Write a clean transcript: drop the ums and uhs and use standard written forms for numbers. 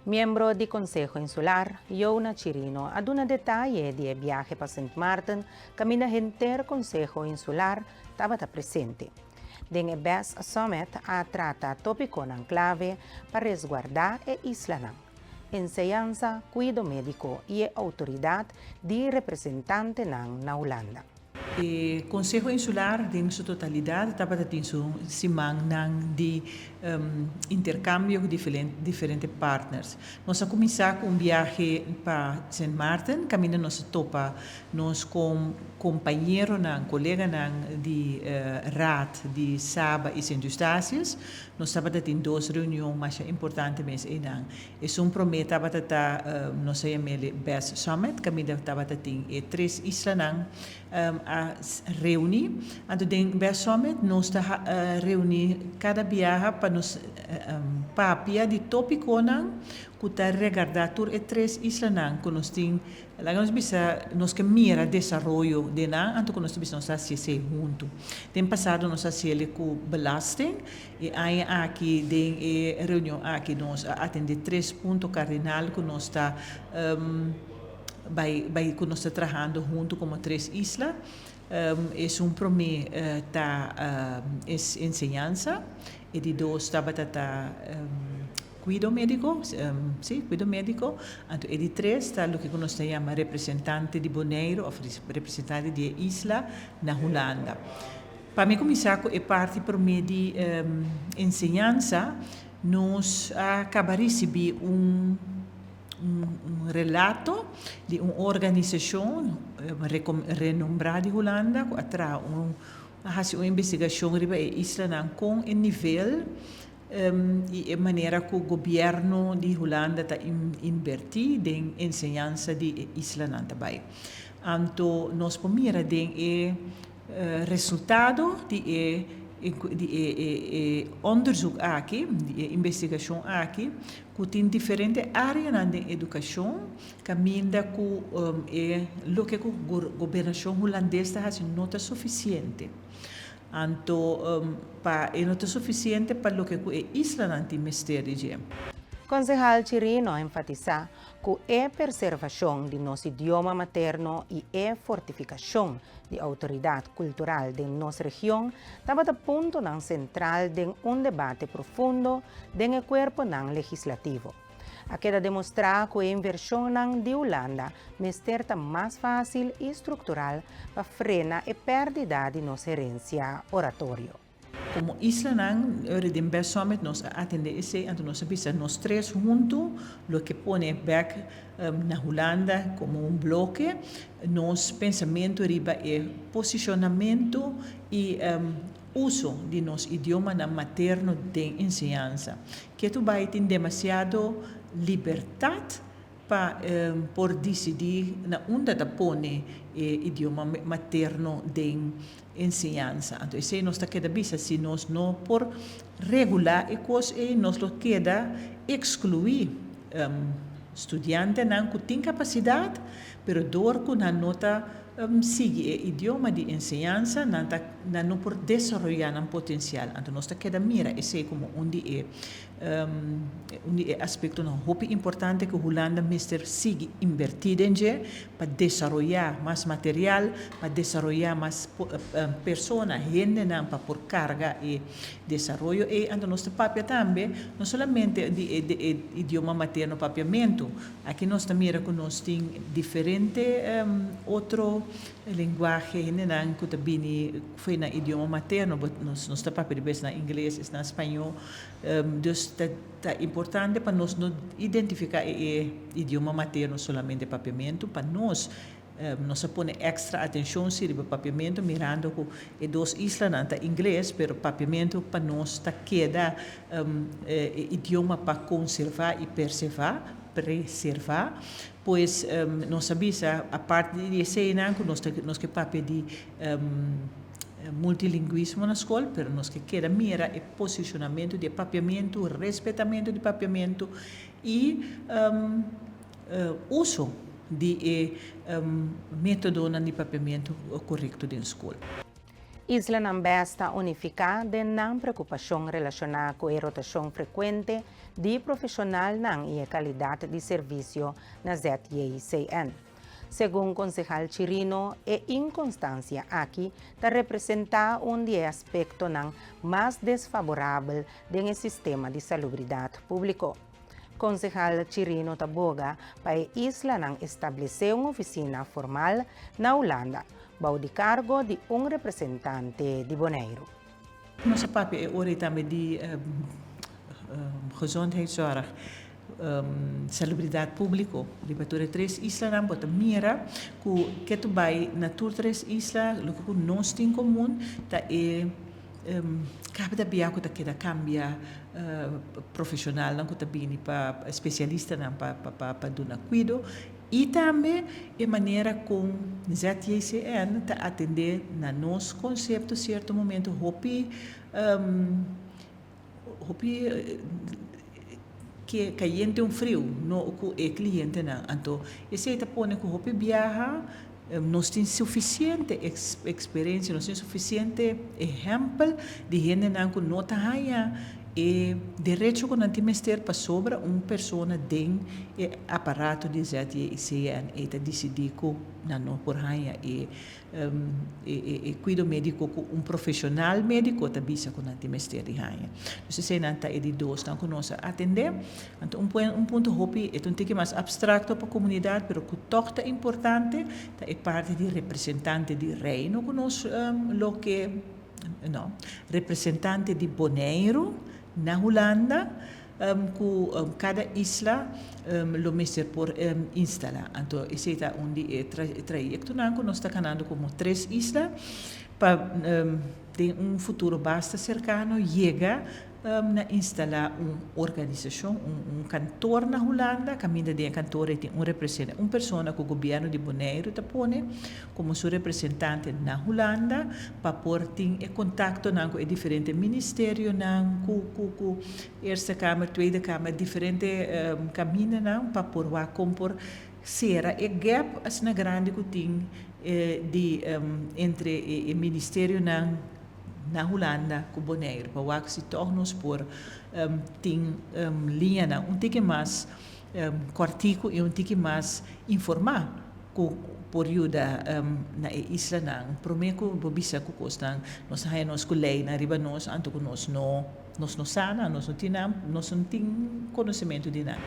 Miembro di Konseho Insular, Jona Chirino, a duna detaye di e biahe pa Sint Maarten, kaminda henter Konseho Insular tabata presente. Den e BES Summit a trata tópikonan klave pa resguardá e islanan: enseñansa, kuido médiko i e outoridat di representantenan na Hulanda. E Konseho Insular den su totalidat tabata tin su simannan di interkambio ku diferente partners. Nos a kuminsá ku un biahe pa Sint Maarten kaminda nos a topa nos kompañeronan, koleganan di Raad di Saba i Sint Eustatius. Nos tabata tin dos reunion masha importante mes einan. Esun promé tabata ta nos a yam'el e BES Summit, kaminda tabata tin e tres islanan a reuní. Anto den BES Summit nos ta reuní kada biaha pa nos papia di tópikonan ku ta regardá tur e tres islanan ku nos tin. Laga nos bisa, nos ke mira desaroyo den nan, anto ku nos ta bisa nos ta hasi esei huntu. Den pasado nos a hasi el ku belasting, e aña aki den e reunion aki nos a atende tres punto kardinal ku nos ta bai bai ku nos ta trahando huntu komo tres isla. Esun promé ta es enseñansa, e di dos tabata ta Kuido médiko, sí, kuido médiko. Anto e di tres ta loke ku nos ta yama representante di Boneiru òf representante di e isla na Hulanda. Pa mi kuminsá ku e parti promé di enseñansa, nos a kaba risibí un un relato di un organisashon renombrá di Hulanda ku a traha un a hasi un investigashon riba e islanan kon e nivel I e manera ku gobièrnu di Hulanda ta inbertí den enseñansa di e islanan ta bai. Anto nos por mira den e resultado di e di e onderzoek aki, di e investigashon aki, ku tin diferente áreanan den edukashon kaminda ku e loke ku gobernashon hulandes ta hasi no ta sufisiente. Anto pa e no ta sufisiente pa loke ku e islanan tin mester di dje. Konsehal Chirino a enfatisá ku e perservashon di nos idioma materno i e fortifikashon di outoridat kultural den nos region tabata puntonan sentral den un debate profundo den e kuerponan legislativo. A keda demostrá ku e invershonnan di Hulanda mester ta mas fásil i struktural pa frena e pèrdida di nos herensia oratorio. Komo islanan, ora den Best Summit nos a atendé esei, anto nos a bisa nos tres huntu lo ke pone bèk na Hulanda komo un bloke nos pensamentu riba e posishonamentu i uso di nos idiomanan materno den enseñansa. Ketu bai tin demasiado libertat pa por disidí na unda ta pone e idioma materno den enseñansa. Anto esei nos ta keda bisa, si nos no por regulá e kos ei, nos lo keda ekskluí studiantenan ku tin kapasidat, pero dor ku nan no ta sigui e idioma di enseñansa, nan ta nan no por desaroyá nan potensial. Anto nos ta keda mira esei komo un di e un di e aspektonan hopi importante ku Hulanda mester sigui inbertí den dje pa desaroyá mas material, pa desaroyá mas persona, hendenan pa por karga e desaroyo ei. Anto nos ta papia tambe no solamente di e e idioma materno papiamentu. Aki nos ta mira ku nos tin diferente otro lenguahe, hendenan ku ta bini fo'i nan idioma materno, but nos nos ta papia di bes na ingles, esnan spañó. Dus ta ta importante pa nos no identifiká e e idioma materno solamente papiamentu, pa nos nos a pone èkstra atenshon si riba papiamentu mirando ku e dos islanan ta ingles, pero papiamentu pa nos ta keda e idioma pa konservá i persevá, preservá. Pues nos a bisa aparte di eseinan ku nos ta nos ke papia di multilingwismo na skol, pero nos ke keda mira e posishonamentu di e papiamentu, respetamentu di papiamentu i uso di e metodonan di papiamentu korekto den skol. Islanan BES ta unifiká den nan preokupashon relashoná ku e rotashon frekuente di profeshonalnan i e kalidat di servisio na ZJCN. Segun konsehal Chirino, e inkonstansia aki ta representá un di e aspektonan mas desfaborabel den e sistema di salubridat públiko. Konsehal Chirino ta boga pa e islanan establesé un ofisina formal na Hulanda, bou di kargo di un representante di Boneiru. Nos a papia e ora ei tambe di gezondheidszorg, salubridat públiko riba tur e tres islanan. Bo ta mira ku ke tu bai na tur tres isla, loke ku nos tin komun ta e Kada bia ku ta keda kambia profeshonalnan ku ta bini pa spesialistanan pa duna kuido i tambe e manera kon ZJCN ta atendé na nos konsepto sierto momento hopi hopi ke kayente un friu no ku e klientenan. Anto esei ta pone ku hopi biaha Nos tin sufisiente eksperensia, nos tin sufisiente ehèmpel di hendenan ku no ta haña e derecho ku nan tin mester pasobra un persona den e aparato di ZJCN e ta disidí ku nan no por haña e e kuido médiko ku un profeshonal médiko ta bisa ku nan tin mester di haña. Dus eseinan ta e di dosnan ku nos a atendé. Anto un un punto hopi e ta un tiki mas abstracto pa comunidad pero cu toch ta importante ta e parti di representante di Reino cu nos lo ke no representante di Boneiru na Hulanda cu cada isla lo mester por instala. Anto esey ta un di e trayectonan cu nos ta canando como tres isla pa den un futuro basta cercano yega Na instalá un organisashon, un kantor na Hulanda, kaminda den e kantor ei tin un representa, un persona ku gobièrnu di Boneiru ta pone komo su representante na Hulanda pa por tin e kontaktonan ku e diferente ministerionan, ku ku ku Eerste Kamer, Tweede Kamer, diferente kamindanan pa por wak kon por sera e gap asina grandi ku tin di entre e ministerionan. Na Hulanda ku Boneiru pa wak si tòg nos por tin liñanan un tiki mas kòrtiku i un tiki mas informá ku por yuda na e islanan. Promé ku bo bisa ku kosnan nos ta haña nos ku leinan riba nos anto ku nos no nos no sa nan, nos no tin nan, nos no tin konosementu di nan.